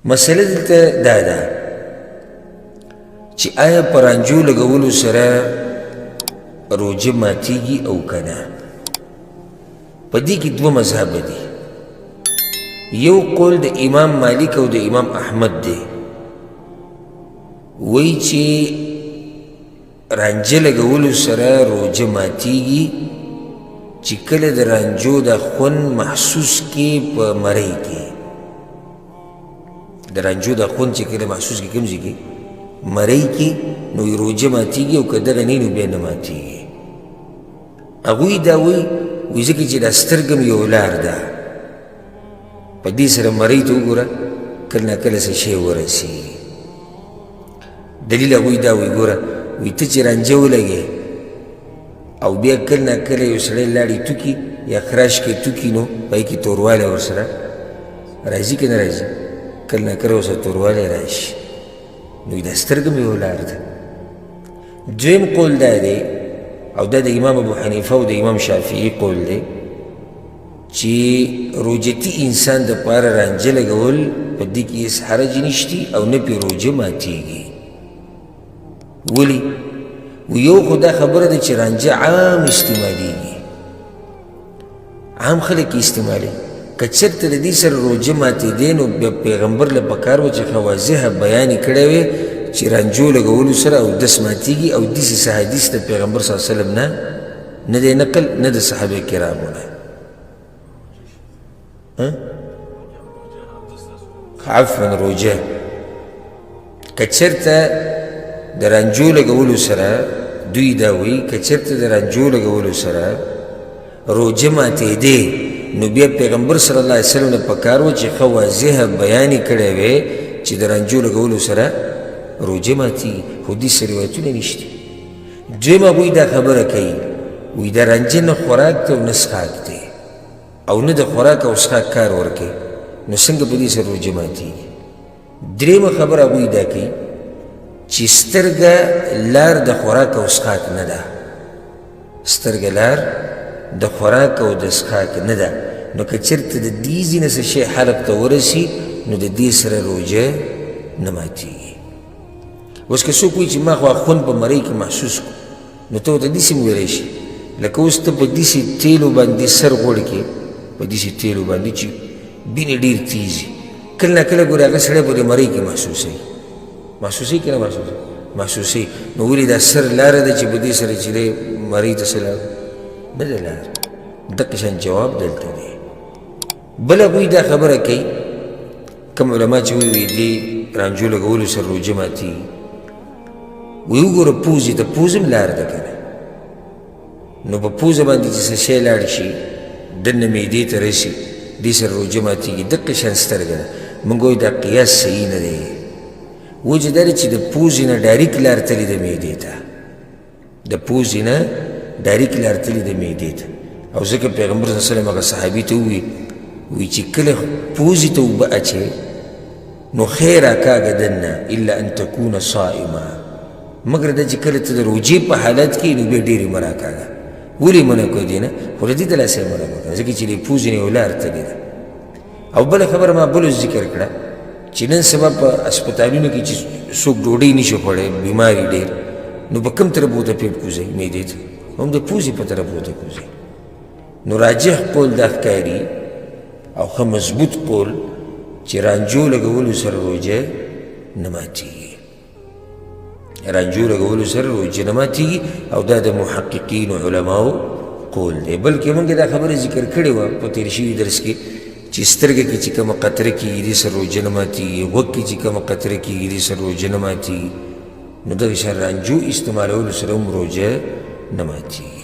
مسله دلته دا ده چې آیا په رانجو لګولو سره روژه ماتیږي او که نه؟ په دې کې دوه مذهبه دي. یو قول د امام مالک او د امام احمد دی، وایي چې رانجه لګولو سره روژه ماتیږي چې کله د رانجو د خوند محسوس کې په مرۍ کې، د رانجو د خوند چې کله محسوس کې کوم ځای کې مرۍ کې، نو روژه ماتیږي، او که دغه نه نو بیا نه ماتیږي. هغوی دا وایي، وایي ځکه چې دا سترګه مې یو لار ده، په دې سره مرۍ ته وګوره کله نا کله څه شی ورسېږي. دلیل هغوی دا وایي، ګوره وایي ته چې رانجه ولګې او بیا کله نا کله یو سړی لاړې توکي یا خراش کې توکي، نو په هغې کې توروالی ورسره راځي که نه راځي؟ کله نا کله ورسره توروالی راشي، نو دا سترګه مې یو لار ده. دویم قول دا دی، او دا د امام ابو حنیفه او د امام شافعي قول دی، چې روژتي انسان د پاره رانجه لګول په دې کې هېڅ حرج نشتي او نه پرې روژه ماتېږي. ولې؟ یو خو دا خبره ده چې رانجه عام استعمالېږي، عام خلک یې استعمالوي. که چېرته د دې سره روژه ماتېدی نو بیا پیغمبر له پکار و چې ښه واضحه بیان یې کړی وی چې رانجو لګولو سره اودس ماتېږي، او داسې څه حدیث د پیغمبر صلی الله علیه وسلم نه نه دی نقل، نه د صحابه کرامو نه. عفوا روژه که چېرته د رانجو لګولو سره، دوی دا وایي که چېرته د رانجو لګولو سره روژه ماتېدې نو بیا پیغمبر صلی الله علیه وسلم له پکار و چې ښه واضحه بیان یې کړی وی چې د رانجو لګولو سره روژه ماتېږي، خو داسې روایتونه نشته. دویم هغوی دا خبره کوي، وایي دا رانجه نه خوراک دی او نه څښاک دی، او نه د خوراک او څښاک کار ورکوي، نو څنګه په دې سره روژه ماتېږي؟ درېیمه خبره هغوی دا کوي چې سترګه لار د خوراک او څښاک نه ده، سترګه لار د خوراک او د څښاک نه ده، نو که چېرته د دې ځای نه څه شی حلق ته ورسي نو د دې سره روژه نه ماتېږي. اوس که څوک وایي چې ما خو خوند په مرۍ کې محسوس کړو، نو ته ورته داسې هم ویلی شي، لکه اوس ته په داسې تیلو باندې سر غوړ کې، په داسې تیلو باندې چې بینې ډېر تیز وي، کله نا کله ګورې هغه سړی په دې مرۍ کې محسوسوي، محسوسوي که نه محسوسوي؟ محسوسوي. نو ولې دا سر لاره ده چې په دې سره چې دی مرۍ ته څه لاره نه ده لاره؟ دقه شان جواب دلته دی. بل هغوی دا خبره کوي، کوم علما چې وایي دې رانجو لګولو سره روژه ماتېږي، وایي وګوره پوزې ته، پوزه هم لار ده که نه، نو په پوزه باندې چې څه شی لاړ شي دننه معدې ته رسي، دې سره روژه ماتېږي. دقه شان سترګه ده. موږ وایو دا قیاس صحیح نه دی، وجه دا ده چې د پوزې نه ډایرک لار تللې ده معدې ته، د پوزې نه ډایرک لار تللې ده معدې ته، او ځکه پیغمبر صلی الله علیه وسلم هغه صحابي ته وویل، وایي چې کله پوزې ته اوبه اچوې نو خیر راکاږه دننه، الا ان تکون صائما، مګر دا چې کله ته د روژې په حالت کې نو بیا ډېرې مه راکاږه. ولې منع کوي دې نه؟ خو له دې دلاسه یې منع وکړه ځکه چې له پوزې نه یو لار تللې ده. او بله خبره ما بله ذکر کړه چې نن سبا په هسپتالونو کې چې څوک ډوډۍ نشي خوړی، بیماري ډېر، نو په کوم طرف ورته پیپ کوزوي؟ معدې ته، هم د پوزې په طرف ورته کوزوي. نو راجح قول دا ښکاري او ښه مضبوط قول چې رانجو لګولو سره روژه نه ماتېږي، رانجو لګولو سره روژه نه ماتېږي، او دا د محققینو علماو قول دی. بلکې موږ دا خبره ذکر کړې وه په تېر شوي درس کې چې سترګه کې چې کومه قطره کېږي دې سره روژه نه ماتېږي، غوږ کې چې کومه قطره کېږي دې سره روژه نه ماتېږي، نو دغه شان رانجو استعمالولو سره هم روژه نه ماتېږي.